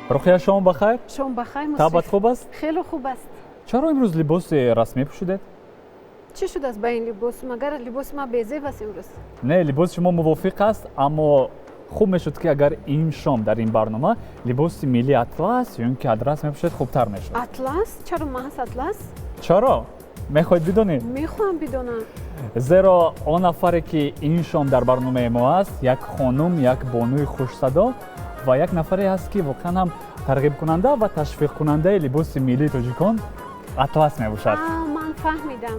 Руқия, шом бахайр. Шом бахайр. Табъат хуб аст? Хеле хуб аст. Чаро имрӯз либоси расмӣ пӯшидед? Чӣ шудааст ба ин либос? Магар либоси ман безеб аст имрӯз? Не, либоси шумо мувофиқ аст, аммо хуб мешуд, ки агар ин шом дар ин барнома либоси миллии атлас ё ин ки адрас мепӯшед, хубтар мешуд. Атлас? Чаро маҳз атлас? Чаро? Мехоҳед бидонед? Мехоҳам бидонам. Зеро он нафаре, ки ин шом дар барномаи мо аст, як хонум, як бонуи хушсадо ва як нафаре аст, ки воқеан ҳам тарғибкунанда ва ташвиқкунандаи либоси миллии тоҷикон атлас мебошад. Ман фаҳмидам.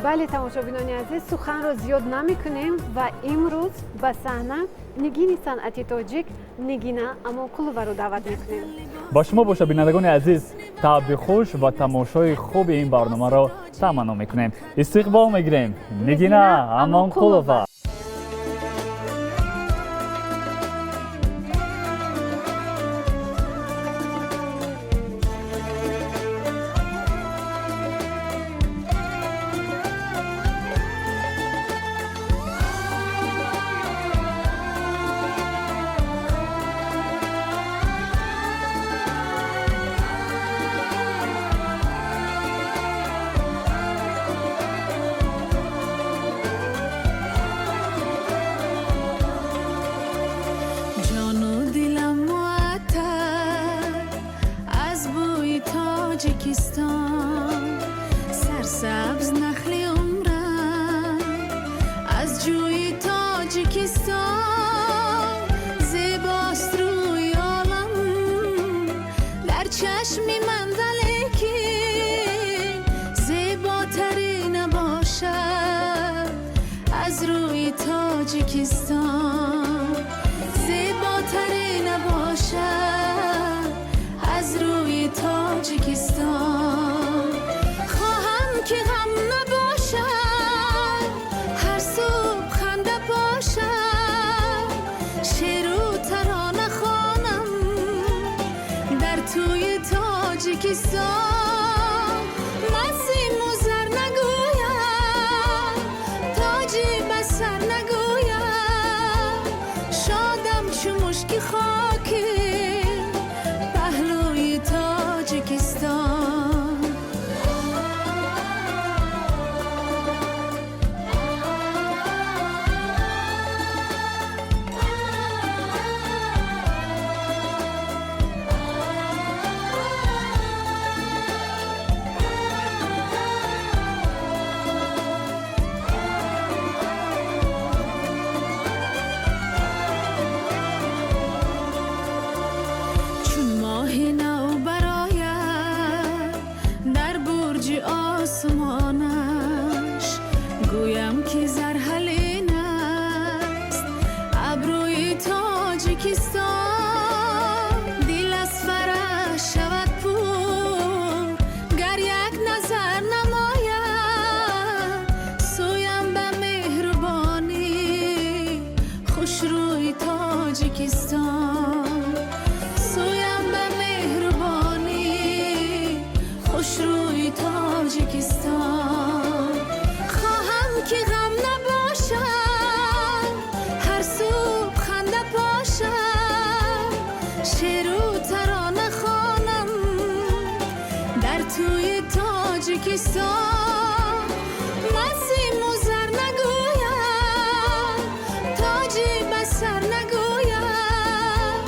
Бале, тамошобинони азиз, суханро зиёд намекунем ва имрӯз ба саҳна нигини санъати тоҷик Нигина Амонқуловаро даъват мекунем. Ба шумо боша, бинандагони азиз, табъи хуш ва тамошои хуби ин барномаро таманно мекунем. Истиқбол мегирем Нигина Амонқулова. Ҷону дилам муаттар аз бӯи Тоҷикистон, сарсабз нахли умрам аз ҷӯи Тоҷикистон, зебост рӯи олам дар чашми ман, валекин зеботаре набошад аз рӯи Тоҷикистон, зеботаре набошад аз рӯи Тоҷикистон. Хоҳам, ки ғам набошад, ҳар субҳ ханда бошад, шеру тарона хонам дар тӯи Тоҷикистон. Ман симу зар нагӯям, тоҷи ба сар нагӯям, шодам чу мушки хоки паҳлӯи Тоҷикистон. Чун моҳи нав барояд дар бурҷи осмонаш, гӯям, ки зарҳалин аст абрӯи Тоҷикистон. Дил аз фараҳ шавад пур, гар як назар намояд сӯям ба меҳрубонӣ хушрӯи Тоҷикистон, сӯям ба меҳрубонӣ хушрӯи Тоҷикистон. Хоҳам, ки ғам набошад, ҳар субҳ ханда пошад, шеру тарона хонам дар тӯи Тоҷикистон. Ман симу зар нагӯям, тоҷи ба сар нагӯям,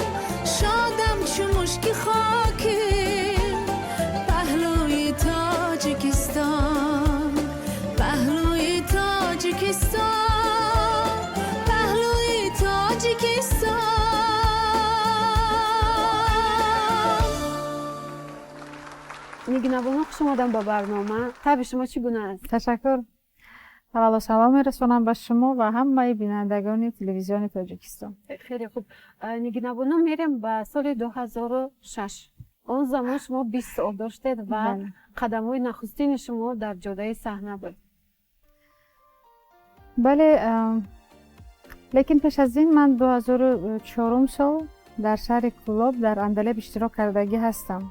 шодам чу мушки хоки паҳлӯи Тоҷикистон, паҳлӯи Тоҷикистон, паҳлӯи Тоҷикистон. Нигина бону, хуш омадам ба барнома. Табъи шумо чӣ гуна аст? Ташаккур. Аввало салом мерасонам ба шумо ва ҳамаи бинандагони Телевизиони Тоҷикистон. Хеле хуб, Нигина бону, мерем ба соли 2006. Он замон шумо 20 сол доштед ва қадамҳои нахустини шумо дар ҷодаи саҳна буд. Бале, лекин пеш аз ин ман 2004 сол дар шаҳри Кӯлоб дар Андалеб иштирок кардагӣ ҳастам.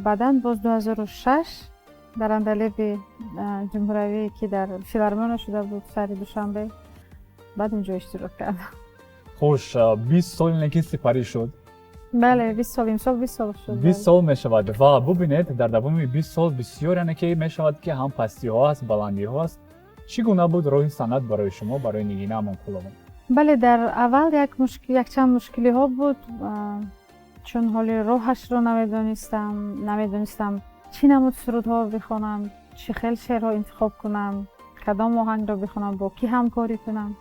Баъдан боз 2006 дар Андалеби ҷумҳуравӣ, ки дар филармония шуда буд, шаҳри Душанбе, баъд унҷо иштирок кардам. Хуш, 20 соли неки сипарӣ шуд. Бале, 20 сол, имсол 20 сол шуд. 20 сол мешавад ва бубинед, дар давоми 20 сол бисёр, яъне ки мешавад, ки ҳам пастиҳо аст, баландиҳо аст. Чӣ гуна буд роҳи санъат барои шумо, барои Нигина Амонқулова? Бале, дар аввал якчанд мушкилиҳо буд, чун ҳоли роҳашро намедонистам, намедонистам чӣ намуд сурудҳо бихонам, чӣ хел шеърҳо интихоб кунам, кадом оҳангро бихонам, бо кӣ ҳамкорӣ кунам.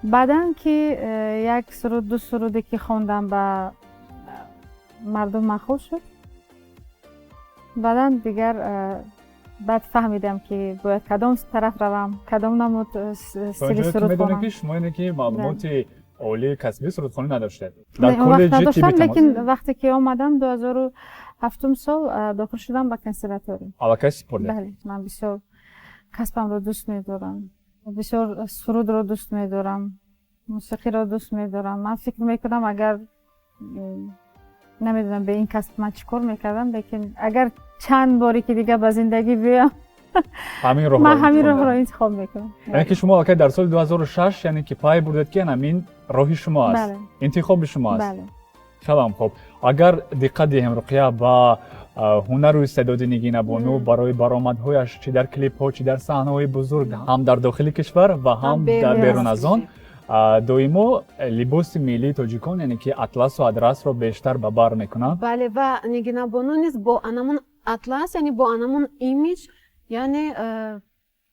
Баъдан ки як суруд, ду суруде ки хондам, ба мардум маъқул шуд, баъдан дигар баъд фаҳмидам, ки бояд кадом тараф равам, кадом намуд стили суруд хонам. Ки шумо ине ки маълумоти олии касбии сурудхонӣ надоштед? Дар коллеҷи, лекин вақте ки омадам, 2007 сол дохил шудам ба консерватория. Аллакай супурдед? Бале, ман бисёр касбамро дӯст медорам, бисёр сурудро дӯст медорам, мусиқиро дӯст медорам. Ман фикр мекунам, агар, намедонам, бе ин касб ман чӣ кор мекардам, лекин агар чанд боре ки дига ба зиндагӣ биёям, ман ҳамин роҳро интихоб мекунам. Яъне ки шумо аллакай дар соли 2006, яъне ки пай бурдед, ки ҳамин роҳи шумо аст, интихоби шумо аст. Хелам хуб. Агар диққат диҳем, Руқия, ба ҳунару истеъдоди Нигина бону барои баромадҳояш, чӣ дар клипҳо, чӣ дар саҳнаҳои бузург, ҳам дар дохили кишвар ва ҳам дар берун аз он, доимо либоси миллии тоҷикон, яъне ки атласу адрасро бештар ба бар мекунанд. Бале, ва Нигина бону низ бо анамун атлас, яъне бо анамун имиҷ, яъне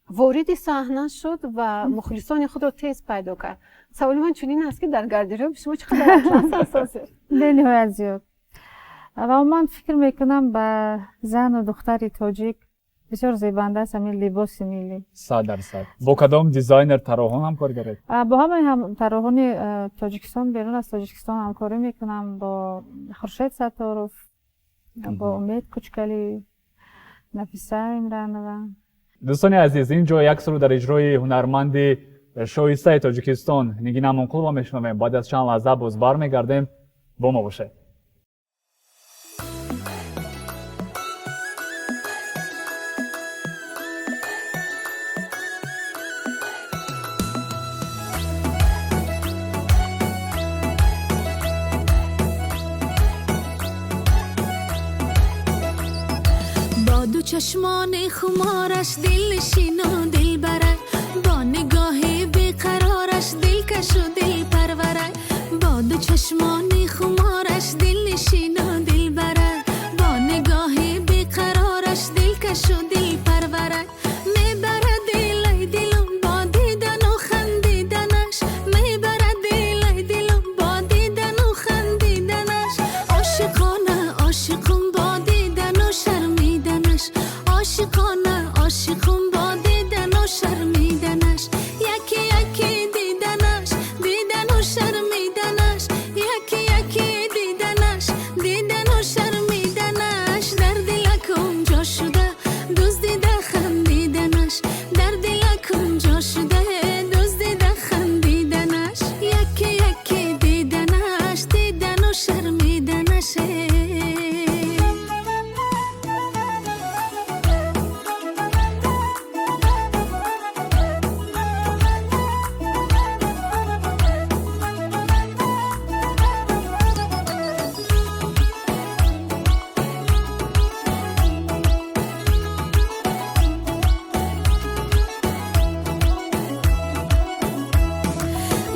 вориди саҳна шуд ва мухлисони худро тез пайдо кард. Саволи ман чунин аст, ки дар гардероби шумо чӣ қадар атлас аст ҳозир? Бениҳоят зиёд. Ва ман фикр мекунам, ба зану духтари тоҷик бисёр зебанда аст ҳамин либоси миллӣ. 100%. Бо кадом дизайнер, тарроҳон ҳамкорӣ доред? Бо ҳамаи тарроҳони Тоҷикистон, берун аз Тоҷикистон ҳамкорӣ мекунам, бо Хуршед Сатторов, бо Умед Кучкалиев, Нафиса Имранова. Дӯстони азиз, ин ҷо як суруд дар иҷрои ҳунарманди шоистаи Тоҷикистон Нигина Амонқулова мешунавем. Баъд аз чанд лаҳза боз бармегардем, бо мо бошед. Бо ду чашмони хумораш дилнишину дилбарай, бо нигоҳи беқарораш дилкашу дилпарварай. Бо ду чашмони хумораш дилнишину дилбарай, бо нигоҳи беқарораш дилкашу дилпарварай. Мебарад дилай дилум бо дидану хандиданаш, мебарад дилай дилум бо дидану хандиданаш. Ошиқона ошиқум бо дидану шармиданаш, ошиқона ошиқум бо дидану шармиданаш. Яке яке диданаш, дидану шармиданаш, яке яке диданаш, дидану шармиданаш. Дар дилакум ҷо шуда дуздида хандиданаш, дар дилакум ҷо шуда дуздида хандиданаш. Яке яке диданаш, дидану шармиданаш.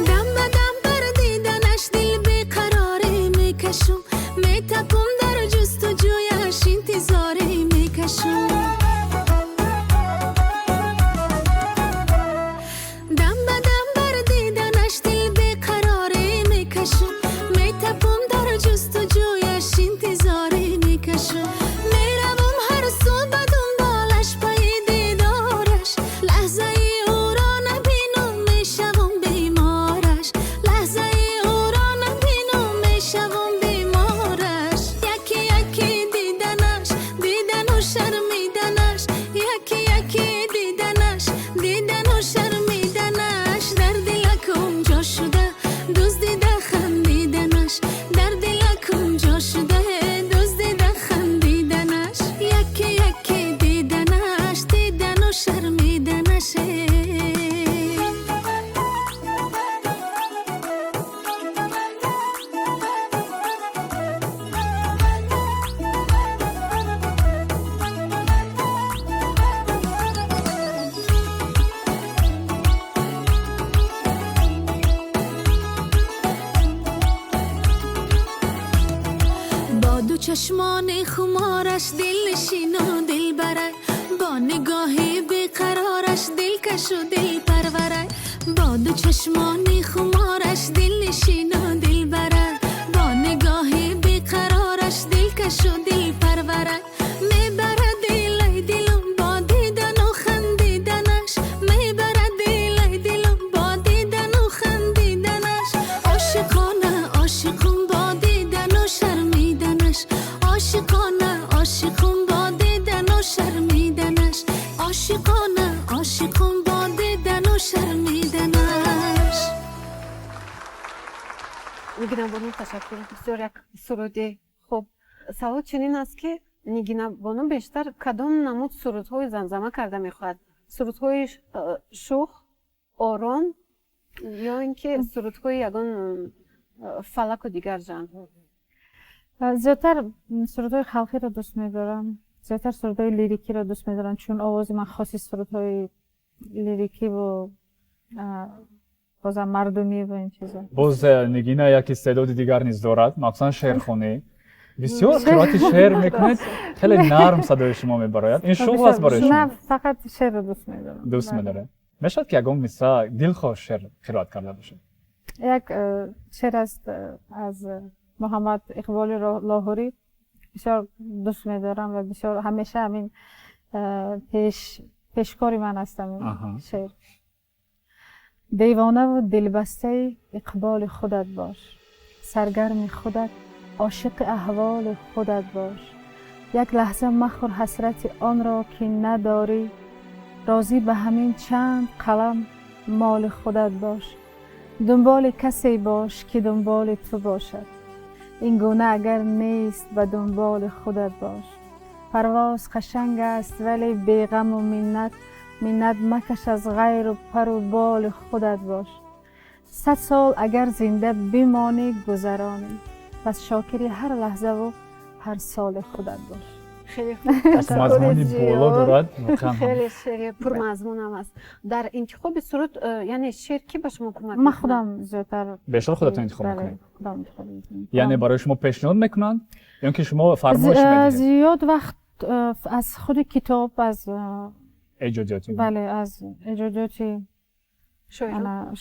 Дам ба дам бар диданаш дил беқарорӣ мекашум, метапум дар ҷустуҷӯяш, интизорӣ мекашум. Дам ба дам бар диданаш дил беқарорӣ мекашум, метапум дар ҷустуҷӯяш, интизорӣ мекашум. Меравам ҳар сӯ ба дунболаш, пайи дидораш, лаҳзаи ӯро набинум, мешавам бемораш, лаҳзаи ӯро набинум, мешавам бемораш. Яке яке диданаш, дидану шармиданаш, яке яке диданаш, дидану шармиданаш. Дар дилакум ҷо шуда дуздида хандиданаш. Чашмони хумораш дилнишину дилбарай, бо нигоҳи беқарораш дилкашу дилпарварай. Бо ду чашмони хумораш дилнишину дилбарай, бо нигоҳи беқарораш дилкашу дилпарварай. Мебарад дилай дилам бо дидану хандиданаш, мебарад дилай дилам бо дидану хандиданаш. Ошиқона ошиқум бо дидану шармиданаш, ошиқона ошиқум бо дидану шармиданаш, ошиқона ошиқум бо дидану шармиданаш. Нигинабону, ташаккур, бисёр як суруди хуб. Савол чунин аст, ки Нигинабону бештар кадом намуд сурудҳои замзама карда мехоҳад? Сурудҳои шух, ором ё ин ки сурудҳои ягон фалаку дигар жанрҳо? Зиёдтар сурудҳои халқиро дӯст медорам, зиёдтар сурудҳои лирикиро дӯст медорам, чун овози ман хоси сурудҳои лирикиву бозам мардумӣ ва ин чизо. Боз Нигина як истеъдоди дигар низ дорад, махсусан шеърхонӣ. Бисёр қироати шеър мекунед, хеле нарм садои шумо мебарояд. Ин шуғл аст барои шумо? На, фақат шеърро дӯст медорам. Дӯст медоред. Мешавад, ки ягон мисра, дилхоҳ шеър қироат карда бошед? Як шеър аст аз Муҳаммад Иқболи Лоҳурӣ, бисёр дӯст медорам ва бисёр ҳамеша ҳамин пешкори ман аст ҳамин шеър. Девонаву дилбастаи иқболи худат бош, саргарми худат, ошиқи аҳволи худат бош. Як лаҳза махӯр ҳасрати онро, ки надорӣ, розӣ ба ҳамин чанд қалам моли худат бош. Дунболи касе бош, ки дунболи ту бошад, ин гуна агар нест, ба дунболи худат бош. Парвоз қашанг аст, вале беғаму миннат, миннат макаш аз ғайру пару боли худат бош. 100 сол агар зинда бимонӣ, гузаронӣ, пас шокири ҳар лаҳзаву ҳар соли худат бош. Хеле хуб. Мазмуни боло дорад воқеан. Хеле шеъри пурмазмунам аст. Дар интихоби суруд, яъне шеър, кӣ ба шумо кӯмак? Ман худам зиёдтар. Бештар худатон интихоб мекунед? Худам интихоб мекунам. Яъне барои шумо пешниҳод мекунанд ё ки шумо фармоиш медиҳед? Зиёд вақт аз худи китоб, аз эҷодиёти. Бале, аз эҷодиёти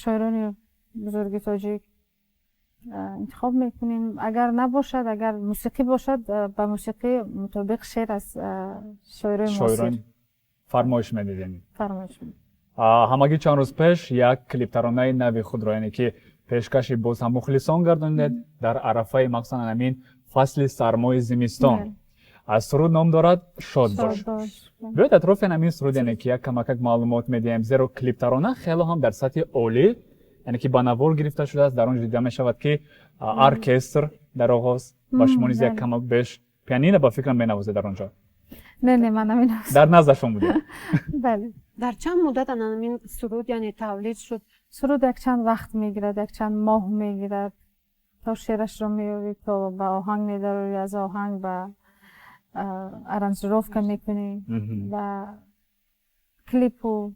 шоирони бузурги тоҷик интихоб мекунем. Агар набошад, агар мусиқӣ бошад, ба мусиқӣ мутобиқ шеър аз шоирони муосир фармоиш медиҳед. Фармоиш. Ҳамагӣ чанд рӯз пеш як клиптаронаи нави худро, яъне ки пешкаши боз ҳам мухлисон гардонидед дар арафаи махсусан ҳамин фасли сармои зимистон. Аз суруд ном дорад «Шод бош». Биёед, атрофи ҳамин суруд, яъне ки як камакак маълумот медиҳем, зеро клиптарона хело ҳам дар сатҳи олӣ, яъне ки ба навор гирифта шудааст. Дар он ҷо дида мешавад, ки оркестр дар оғоз ва шумо низ як камак беш пианино, ба фикрам, менавозед дар он ҷо. Не, ман наменавозам. Дар наздашон будед. Бале. Дар чанд муддат ҳамин суруд, яъне, тавлид шуд? Суруд якчанд вақт мегирад, якчанд моҳ мегирад, то шеърашро меёбӣ, то ба оҳанг медарорӣ, аз оҳанг ба аранжировка мекунӣ ва клипу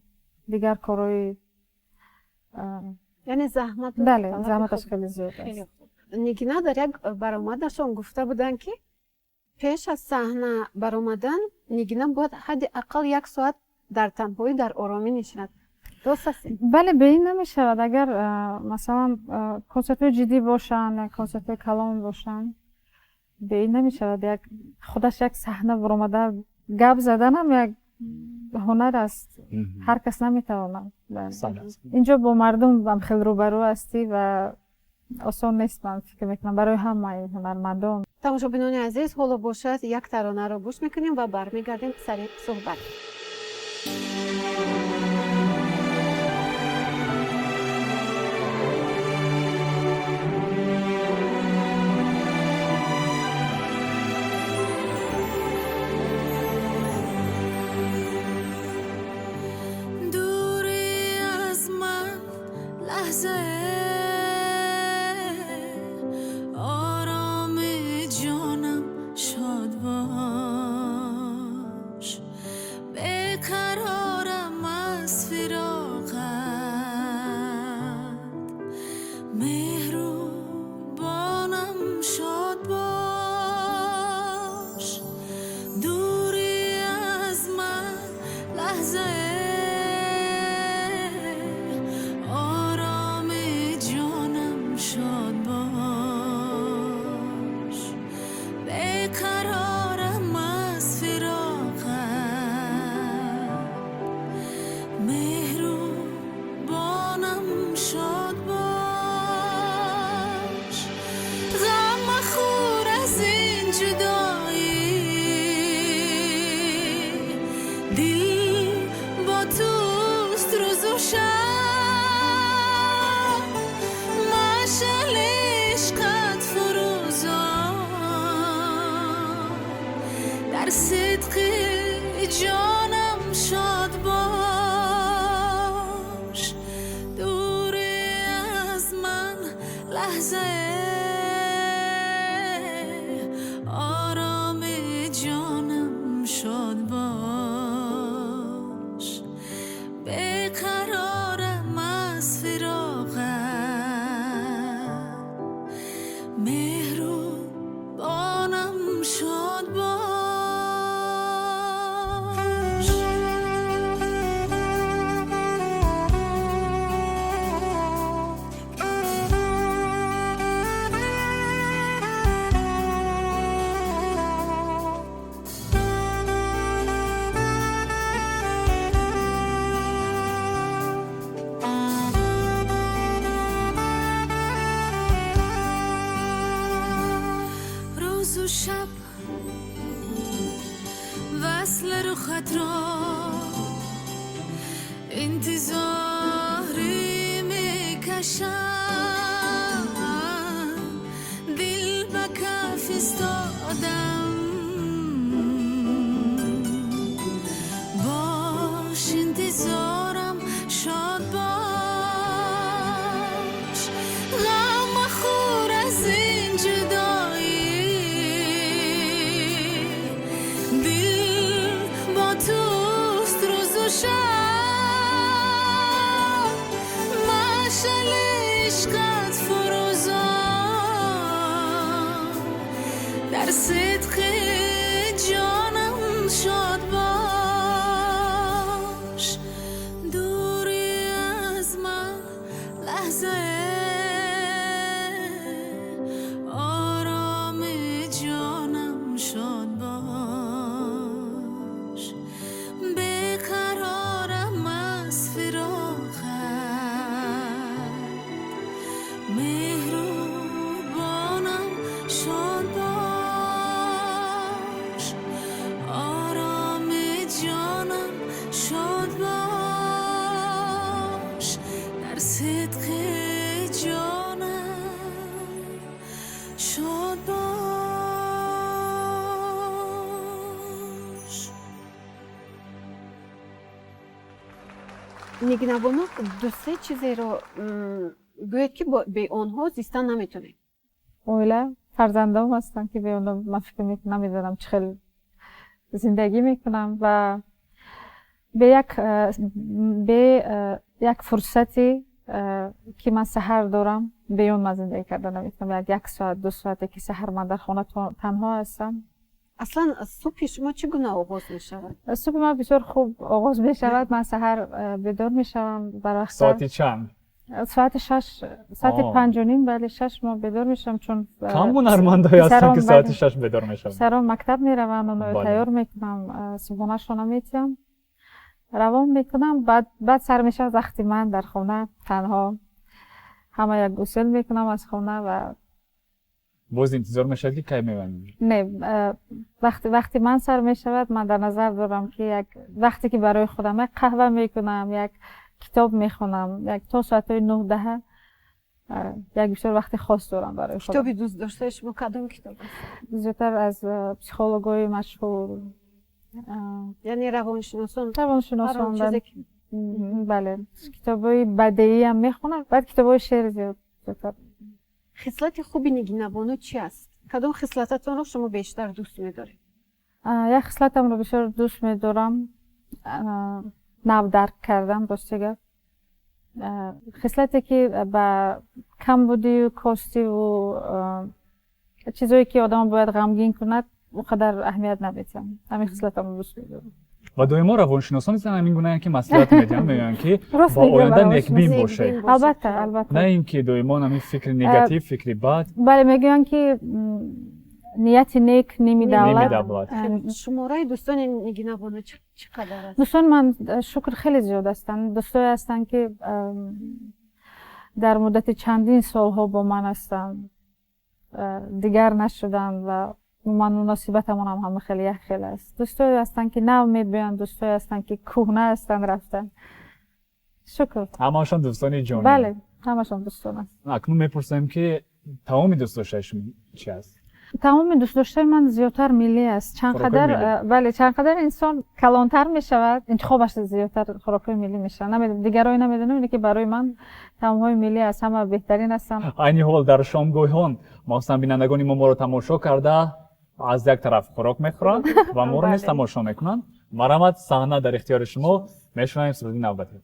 дигар корҳои. Яъне заҳмат. Бале, заҳматаш хеле зиёд аст. Нигина, дар як баромадашон гуфта буданд, ки пеш аз саҳна баромадан Нигина бояд ҳадди ақал як соат дар танҳоӣ, дар оромӣ нишинад. Рост аст? Бале, бе ин намешавад. Агар масалан консертҳои ҷиддӣ бошанд, консертҳои калон бошанд, бе ин намешавад. Як худаш як саҳна баромада гап заданам як ҳунар аст, ҳар кас наметавонад. Инҷо бо мардум ҳам хеле рӯбарӯ ҳастӣ ва осон нест, ман фикр мекунам, барои ҳамаи ҳунармандон. Тамошобинони азиз, ҳоло бошад, як таронаро гӯш мекунем ва бармегардем сари суҳбат. Дури аз ман лаҳза ороми ҷонам, шод бош. صدق جانم شاد باش. دوری از من لحظه آرام جانم شاد باش. بیقرارم از فراقت، مهربانم شاد باش. روز و شب وصل رخت را انتظاری میکشم. دل به کف استادم، باش انتظارم شاد باش. غم مخور از این جدایی، دل با توست روز و شب. مشعل عشقت فروزان، در صدق جانم شاد باش. دوری از من لحظه آرام جانم شاد باش. بیقرارم از فراقت، مهربانم شاد باش. آرام جانم شاد باش. در صدق جانم شاد باش. Нигинабону, ду-се чизеро гӯед, ки бе онҳо зистан наметонед. Оила, фарзандом ҳастанд, ки бе онҳо ман фикр мекунам, намедонам чӣ хел зиндагӣ мекунам ва бе як фурсате, ки ман саҳар дорам, бе он ман зиндагӣ карда наметавонам. Як соат, 2 соате ки саҳар ман дар хона танҳо ҳастам. Аслан субҳи шумо чӣ гуна оғоз мешавад? Субҳи ман бисёр хуб оғоз мешавад. Ман саҳар бедор мешавам барвақт. Соати чанд? Соати 6, соати 5:30, бале, 6 мо бедор мешавам, чун Кам ҳунармандҳое ҳастанд, ки писаром, соати бале. 6 бедор мешаванд. Писаром мактаб мераванд, онҳоро тайёр мекунам, субҳонашона метиҳам, равон мекунам. Баъд сар мешавад вақти ман дар хона танҳо. Ҳама як гусел мекунам аз хона ва Боз интизор мешавад, ки кай меоянд? Не, вақти ман сар мешавад, ман дар назар дорам, ки як вақте ки барои худам як қаҳва мекунам, як китоб мехонам, як то соатҳои 9, 10, як бисёр вақти хос дорам барои худам. Китоби дӯстдоштаи шумо кадом китоб аст? Зиёдтар аз психологҳои машҳур, Яъне равоншиносон, ҳар он равоншиносон. чизе ки Бале, китобҳои бадеиам мехонам, баъд китобҳои шеър зиёд зиёдтар. Хислати хуби Нигинабону чи аст? Кадом хислататонро шумо бештар дӯст медоред? Як хислатамро бисёр дӯст медорам, нав дарк кардам, рости гап. Хислате, ки ба камбудию костиву чизое, ки одам бояд ғамгин кунад, он қадар аҳамият намедиҳам. Ҳамин хислатамро дӯст медорам. Ва доимо равоншиносон нестанд ҳамин гунаям, ки маслиҳат медиҳанд, мегӯянд, ки Рост ба мегӯям, оянда равоншинос. некбин Некбин бошед. бошед. Албатта, албатта. На ин ки доимо ҳамин фикри негатив, фикри бад. Бале, мегӯянд, ки нияти нек ними Ними давлат. Давлат. Шумораи дӯстони Нигинабону чӣ қадар аст? Дӯстони ман, шукр, хеле зиёд ҳастанд. Дӯстое ҳастанд, ки дар муддати чандин солҳо бо ман ҳастанд, дигар нашуданд ва умуман муносибатамонам ҳама хеле як хел аст. Дӯстое ҳастанд, ки нав мебиёянд, дӯстое ҳастанд, ки кӯҳна ҳастанд, рафтанд. Шукр. Ҳамаашон дӯстони ҷонӣ. Бале, ҳамашон дӯстон аст. Акнун мепурсем, ки таоми дӯстдоштаи шумо чи аст? Таоми дӯстдоштаи ман зиёдтар миллӣ аст. Чанд қадар, бале, чанд қадар инсон калонтар мешавад, интихобаш зиёдтар хӯрокҳои миллӣ мешавад. Намедонам, дигарое намедонам, лекин барои ман таомҳои миллӣ аз ҳама беҳтарин ҳастанд. Айни ҳол дар шомгоҳон махсусан бинандагони мо моро тамошо карда аз як тараф хӯрок мехӯранд ва моро низ тамошо мекунанд. Марҳамат, саҳна дар ихтиёри шумо. Мешунавем суруди навбатӣ.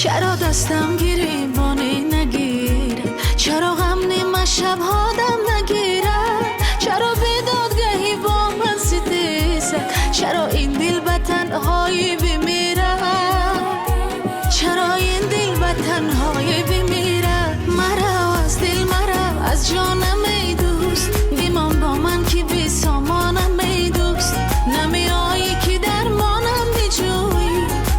Чаро дастам гиребоне нагирад, чаро ғам нима шабҳо дам нагирад, чаро бедодгаҳӣ бо ман ситезад, чаро ин дил ба танҳоӣ бимирад, чаро ин дил ба танҳоӣ бимирад. Марав аз дил, марав аз ҷонам эй дӯст, бимон бо ман ки бесомонам эй дӯст, намеоӣ ки дармонам биҷӯӣ,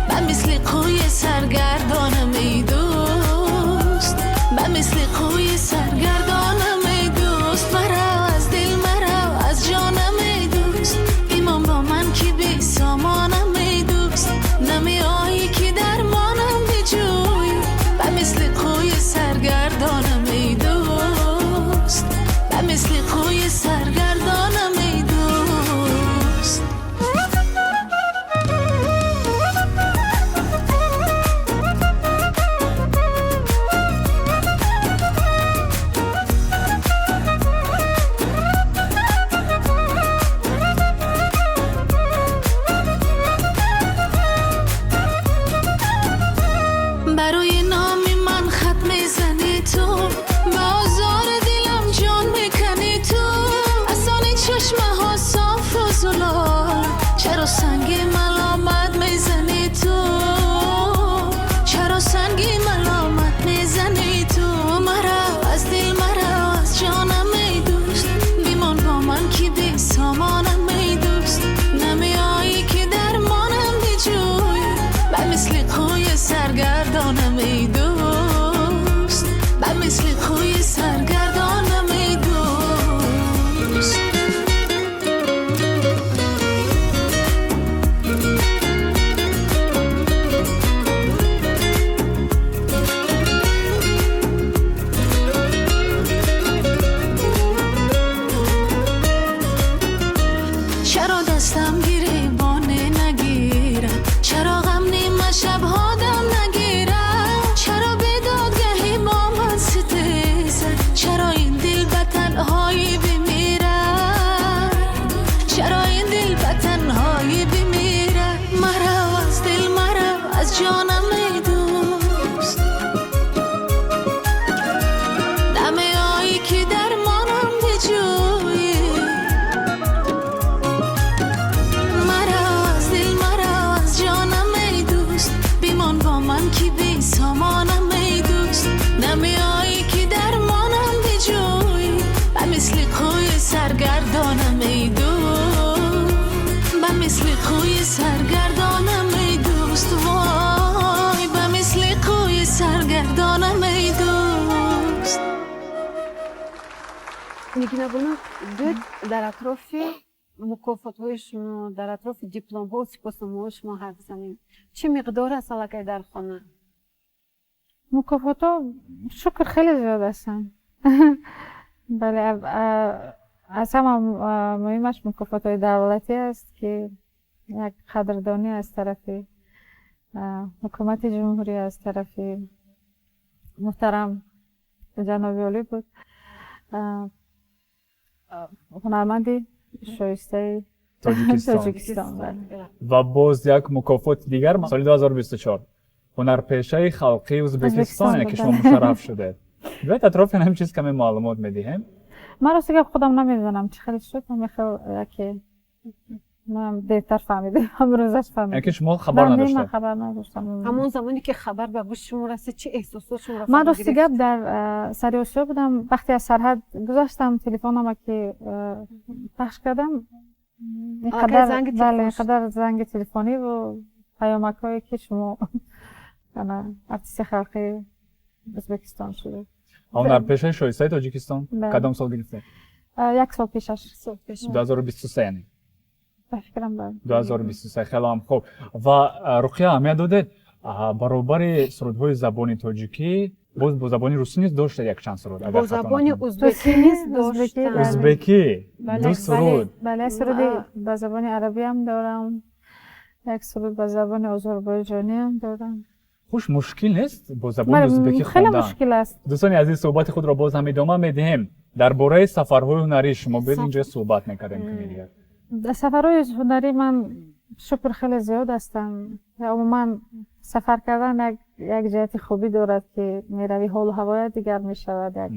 ба мисли қӯи саргардонам эй дӯст, ба мисли қӯи саргардонам эй дӯст. Марав аз дил, марав аз ҷонам эй дӯст, бимон бо ман ки бесомонам эй дӯст, намеоӣ ки дармонам биҷӯӣ, ба мисли қӯи саргардонам эй дӯст, ба мисли қӯи саргардонам эй дӯст. Барои номи ман хат мезанӣ ту, ба озори дилам ҷон меканӣ ту, аз они чашмаҳо софу зулол, чаро санги маломат мезанӣ ту, чаро санги маломат мезанӣ ту. Марав аз дил, марав аз ҷонам эй дӯст, бимон бо ман ки бесомонам эй дӯст, намеоӣ ки дармонам биҷӯӣ, ба мисли қӯи саргардонам эй дӯст, ба мисли қӯи саргардонам эй дӯст. Чаро дастам гиребоне нагирад, чаро ғам нима шабҳо дам нагирад, чаро бедодгаҳӣ бо ман ситезад, чаро ин дил ба танҳоӣ бимирад, чаро ин дил ба танҳоӣ бимирад. Марав аз дил, марав аз ҷонам эй дӯст, намеоӣ ки дармонам биҷӯӣ, марав аз дил, марав аз ҷонам эй дӯст, бимон бо ман ки бесомонам эй дӯст, намеоӣ ки дармонам биҷӯӣ, ба мисли қӯи саргардонам эй дӯст, ба мисли қӯи саргардонам эй дӯст, вой ба мисли қӯи саргардонам эй дӯст. Нигинабону, биёед дар атрофи мукофотҳои шумо, дар атрофи дипломҳо, сипосномаҳои шумо ҳарф занем. Чӣ миқдор аст аллакай дар хона? Мукофотҳо шукр хеле зиёд ҳастанд. Бале, аз ҳама муҳимаш мукофотҳои давлатӣ аст, ки як қадрдонӣ аз тарафи ҳукумати ҷумҳурӣ, аз тарафи муҳтарам ҷаноби олӣ буд. Ҳунарманди шоистаи Тоҷикистон. Тоҷикистон, бале. Ва боз як мукофоти дигар соли 2024 ҳунарпешаи халқии Ӯзбекистон, Ӯзбекистон, ки шумо бале. мушарраф шудед. Биёед атрофи ҳамин чиз каме маълумот медиҳем. Ман рости гап худам намедонам чӣ хеле шуд, ҳамин хел яке ман дертар фаҳмидам, ҳамрӯзаш фаҳмидам. Яъне ки шумо хабар Не, ман надоштед? хабар надоштам. Ҳамон замоне ки хабар ба гӯши шумо расид, чӣ эҳсосот шуморо Ман фаро рости гирифт? гап дар сари Осиё будам. Вақте аз сарҳад гузаштам, телефонама ки пахш кардам, Аллакай занги бале, телефон шуд. инқадар занги телефонӣ ву паёмакҳое ки шумо ана артисти халқи Ӯзбекистон шудед. Ҳунарпешаи шоистаи Тоҷикистон кадом сол гирифтед? Як сол пешаш. 2023 яъне? Ба фикрам, бале. 2023, хеле ҳам хуб. Ва Руқия, аҳамият додед, баробари сурудҳои забони тоҷикӣ боз бо забони русӣ низ доштед якчанд суруд. Бо забони узбекӣ низ доштам. Узбекӣ ду суруд. Бале, суруди ба забони арабиам дорам, як суруд ба забони озарбойҷониам дорам. Хуш, мушкил нест бо забони узбекӣ хеле мушкил аст. Дӯстони азиз, суҳбати худро боз ҳам идома медиҳем. Дар бораи сафарҳои ҳунарии шумо биёед инҷо суҳбат мекардем каме дигар. Сафарҳои ҳунарии ман, шукр, хеле зиёд ҳастанд. Умуман сафар кардан як ҷиҳати хубӣ дорад, ки меравӣ, ҳолу ҳавоят дигар мешавад, як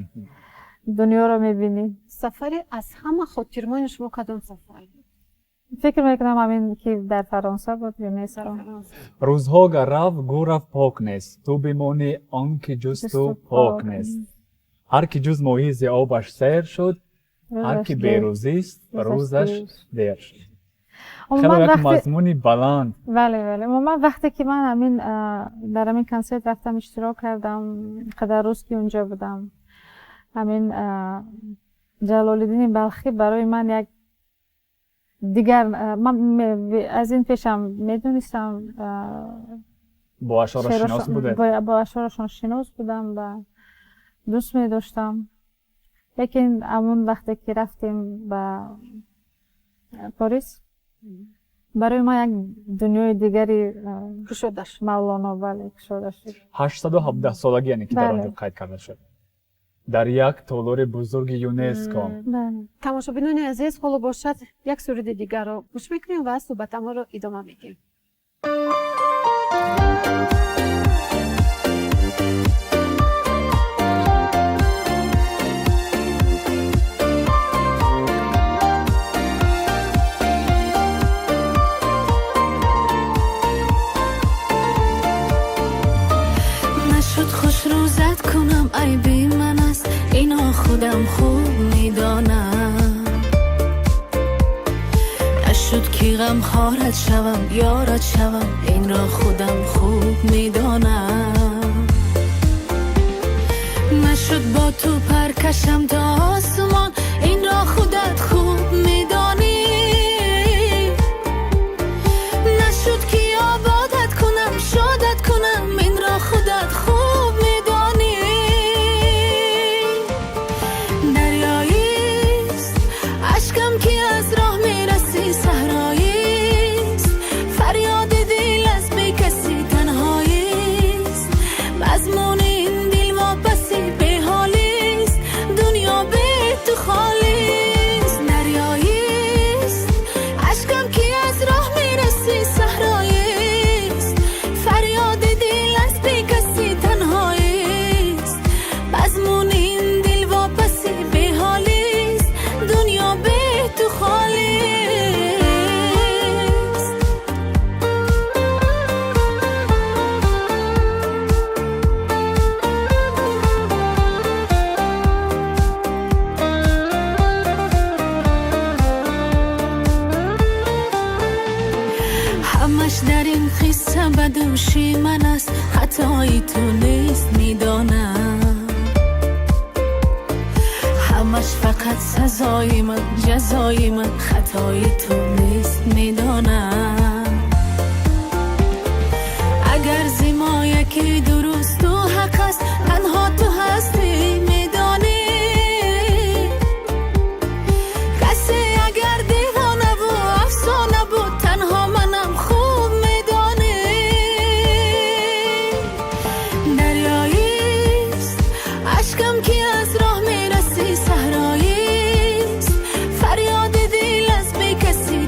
дунёро мебинӣ. Сафари аз ҳама хотирмони шумо кадом сафар буд? Фикр мекунам, ҳамин ки дар Фаронса буд, ЮНЕСКО. Рӯзҳо гар рафт, гӯ рафт, пок нест, ту бимонӣ, он ки ҷуз ту пок нест. Ҳар ки ҷуз моҳӣ зи обаш сер шуд, ҳар ки берӯзист, рӯзаш дер шуд. Хеле як мазмуни баланд. Бале, бале. Умуман вақте ки ман ҳамин дар ҳамин консерт рафтам, иштирок кардам, қадар рӯз ки унҷо будам, ҳамин Ҷалолиддини Балхӣ барои ман як дигар, ман аз ин пешам медонистам, бо ашъораш шинос будед? Бо ашъорашон шинос будам ва дӯст медоштам, лекин ҳамон вақте ки рафтем ба Порис, барои ман як дунёи дигари кушода шуд. Мавлоно, бале, кушода шуд. 817 солагӣ, яъне ки дар он ҷо қайд карда шуд дар як толори бузурги ЮНЕСКО. Тамошобинони азиз, ҳоло бошад, як суруди дигарро гӯш мекунем ва суҳбатамонро идома медиҳем. Нашуд хушрӯзат кунам, айби ман аст, ино худам хуб медонам. Нашуд ки ғамхорат шавам, ёрат шавам, инро худам хуб медонам. Нашуд бо ту паркашам то осмон, инро худат хуб медонӣ. Нашуд ки ободат кунам, шодат кунам, инро худат хуб медонӣ. Дарёист ашкам, ки аз роҳ мерасӣ, саҳроист фарёди дил аз бекасӣ, танҳоист мазмуни ин дилвопасӣ, беҳолист дунё бе ту, холист. Дарёист ашкам, ки аз роҳ мерасӣ, саҳроист фарёди дил аз бекасӣ, танҳоист мазмуни ин дилвопасӣ, беҳолист дунё бе ту, холист. Ҳамаш дар ин қисса ба дӯши ман аст, хатои ту нест, медонам. Ҳамаш фақат сазои ман, ҷазои ман, хатои ту нест, медонам. Агар зи мо яке дурусту ҳақ аст, танҳо ту ҳастӣ, медонӣ. Касе агар девонаву афсона буд, танҳо манам, хуб медонӣ. Дарёист ашкам, ки аз роҳ мерасӣ, саҳроист фарёди дил аз бекасӣ.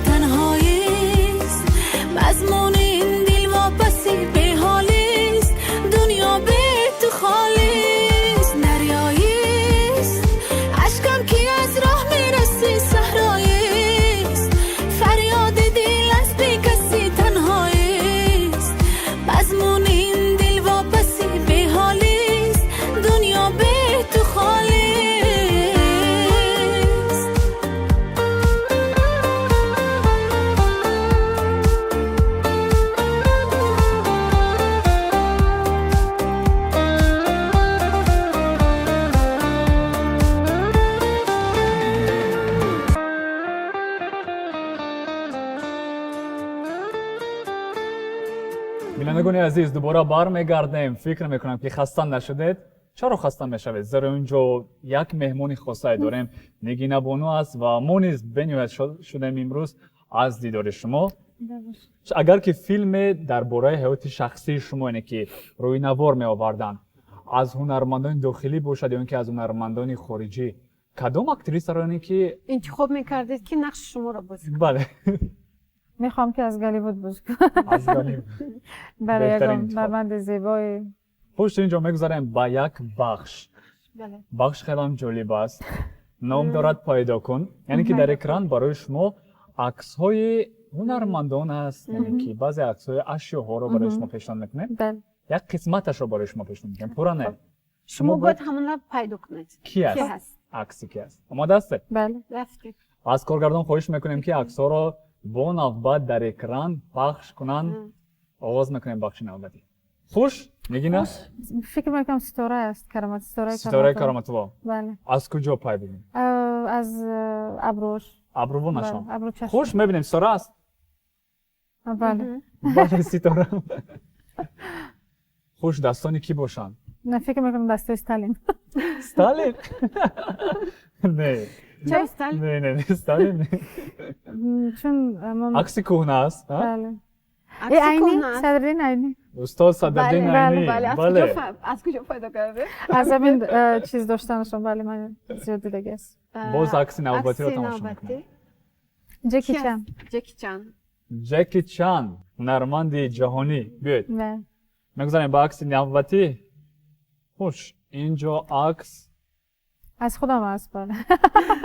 Бинандагони азиз, дубора бармегардем. Фикр мекунам, ки хаста нашудед. Чаро хаста мешавед? Зеро ин ҷо як меҳмони хосае дорем, Нигина бону аст, ва мо низ бениҳоят шудем имрӯз аз дидори шумо. Агар ки филме дар бораи ҳаёти шахсии шумо, яъне ки рӯи навор меоварданд, аз ҳунармандони дохилӣ бошад ё ин ки аз ҳунармандони хориҷӣ, кадом актрисаро, яъне ки интихоб мекардед, ки нақши шуморо бозӣ кунад? Бале. Мехоҳам, ки аз Голливуд бозӣ кунам. Аз Голливуд. Барои Беҳтарин ягон интихоб. ҳунарманди зебои. Хуш, ин ҷо мегузарем ба як бахш. Бахш хелам ҷолиб аст, ном дорад «Пайдо кун», яъне ки дар экран барои шумо аксҳои ҳунармандон аст, яъне ки баъзе аксҳои ашёҳоро барои шумо пешниҳод мекунем. Як қисматашро барои шумо пешниҳод мекунем, пурра не. Шумо бояд ҳамонро пайдо кунед. Ки аст? Ки ҳаст? Акси ки аст? Омода ҳастед? Бале. Рафтем. Аз коргардон хоҳиш мекунем, ки аксҳоро бо навбат дар экран пахш кунанд. Оғоз мекунем бахши навбатӣ. Хуш, Нигина? Фикр мекунам, Ситора аст, Каромат, Ситораи. Ситораи Кароматулло. Бале. Аз куҷо пай будем? Аз абрӯш. Абрӯву нашон. Абрӯ, чашм. Хуш, мебинем, Ситора аст? Бале. Бале, Ситора. Хуш, дастони кӣ бошанд? Не, фикр мекунам, дастои Сталин. Сталин? Не. Чаро Сталин? Не, не, не, Сталин не. Чун акси кӯҳна аст. Бале. Акси Айни. кӯҳна аст. Садриддин Айни. Устод Садриддин Айни. Бале. Аз Бале. куҷо аз куҷо пайдо кардед? Аз ҳамин чиз доштанашон, бале, ман зиёд дидаги аст. Боз акси навбатиро Акси тамошо навбатӣ. мекунем. Ҷеки Ки Чан. аст? Ҷеки Чан. Ҷеки Чан, ҳунарманди ҷаҳонӣ. Биёед, мегузарем ба акси навбатӣ. Хуш, ин ҷо акс Аз худам аст, бале.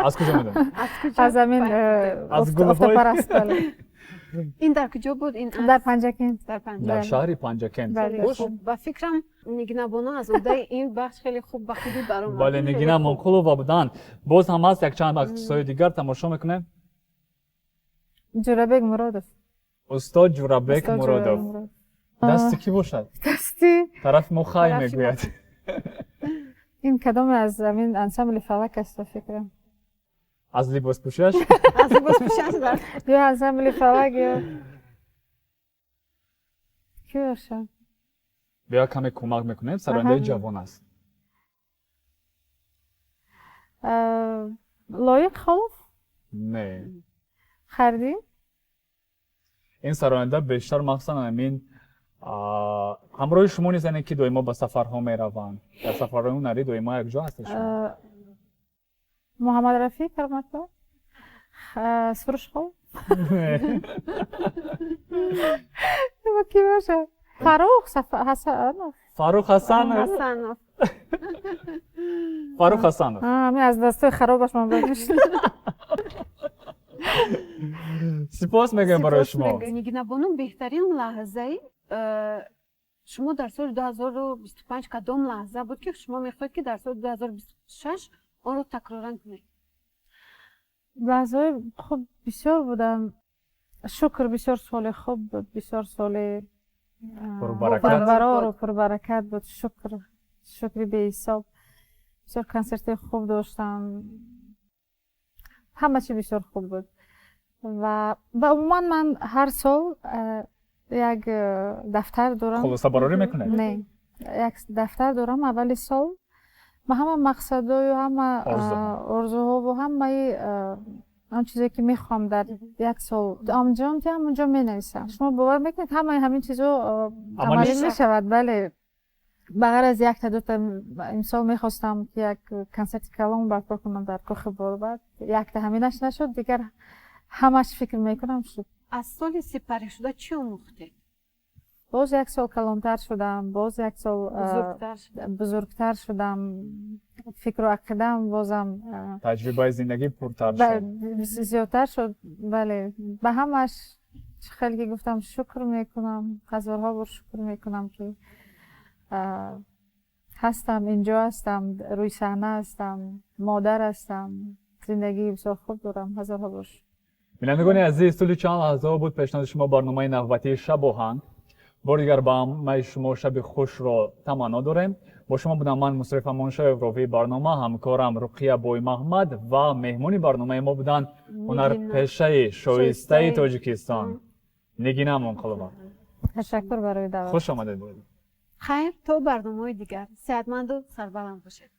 Аз куҷо медонед? Аз куҷо Аз ҳамин пайдо кардед? Аз гулҳои- офтобпараст, бале. Ин дар куҷо буд ин акс? Дар Панҷакент. Дар Панҷакент. Дар шаҳри Панҷакент. Бале. Хуш. Хуб, ба фикрам, Нигина бону аз уҳдаи ин бахш хеле хуб ба хубӣ баромад. Бале, Хеле Нигина хуб. Амонқулова буданд. Боз ҳам аст якчанд аксҳои дигар, тамошо мекунем. Ҷурабек Муродов. Устод Ҷурабек Устод Муродов. Ҷурабек Муродов. Дасти кӣ бошад? Дасти Тарафи мо хай Тарафи мегӯяд. Ин кадоме аз ҳамин ансамбли Фалак аст, ба фикрам. Аз либоспӯшиаш? Аз либоспӯшиаш дар Ё ансамбли Фалак, ё кӣ бошад? Биё, каме кӯмак мекунем, сарояндаи ҷавон аст. Лоиқ Холов? Не. Хардӣ? Ин сароянда бештар, махсусан ҳамин ҳамроҳи шумо низ, яъне ки доимо ба сафарҳо мераванд, дар сафарҳои ҳунарӣ доимо якҷо ҳастед шумо. Муҳаммад Рафӣ Кароматулло, Суруш Холов, кӣ бошад? Фаррух Ҳасанов. Фаррух Ҳасанов. Ҳасанов. Фаррух Ҳасанов. Ҳамин аз дастои харобаш ман бояд мешиносам. Сипос мегӯем барои Сипос шумо. мегӯем. Нигина бону, беҳтарин лаҳзаи шумо дар соли 2025 кадом лаҳза буд, ки шумо мехоҳед, ки дар соли 2026 онро такроран кунед? Лаҳзаҳои хуб бисёр буданд, шукр. Бисёр соли хуб буд, бисёр соли Пурбаракат. пурбарору пурбаракат буд, шукр, шукри беҳисоб. Бисёр консертҳои хуб доштам, ҳама чи бисёр хуб буд. Ва умуман ман ҳар сол як дафтар дорам. Хулосабарорӣ мекунед? Не, як дафтар дорам. Аввали сол ба ҳама мақсадою ҳама Орзуҳо. Орзуҳову ҳамаи он чизе, ки мехоҳам дар як сол анҷом диҳам, онҷо менависам. Шумо бовар мекунед, ҳамаи ҳамин чизо Амалӣ амалӣ шуд? мешавад, бале, ба ғайр аз якта дута. Имсол мехостам, ки як консерти калон барпо кунам дар Кохи Борбад, якта ҳаминаш нашуд, дигар ҳамаш, фикр мекунам, шуд. Аз соли сипаришуда чӣ омӯхтед? Боз як сол калонтар шудам, боз як сол Бузургтар шудед. бузургтар шудам, фикру ақидаам бозам Таҷрибаи зиндагӣ пуртар шуд. зиёдтар шуд, бале. Ба ҳамаш, хеле ки гуфтам, шукр мекунам, ҳазорҳо бор шукр мекунам, ки ҳастам, инҷо ҳастам, рӯи саҳна ҳастам, модар ҳастам, зиндагии бисёр хуб дорам, ҳазорҳо бор шукр. Бинандагони азиз, тӯли чанд лаҳзаҳо буд пешниҳоди шумо барномаи навбатии «Шабоҳанг». Бори дигар ба ҳамаи шумо шаби хушро таманно дорем. Бо шумо будам ман, Мусриф Амоншоев, ровии барнома, ҳамкорам Руқия Боймаҳмад, ва меҳмони барномаи мо буданд ҳунарпешаи шоистаи Тоҷикистон Нигина Амонқулова. Ташаккур барои даъват. Хуш омадед. Хайр, то барномаҳои дигар сеҳатманду сарбаланд бошед.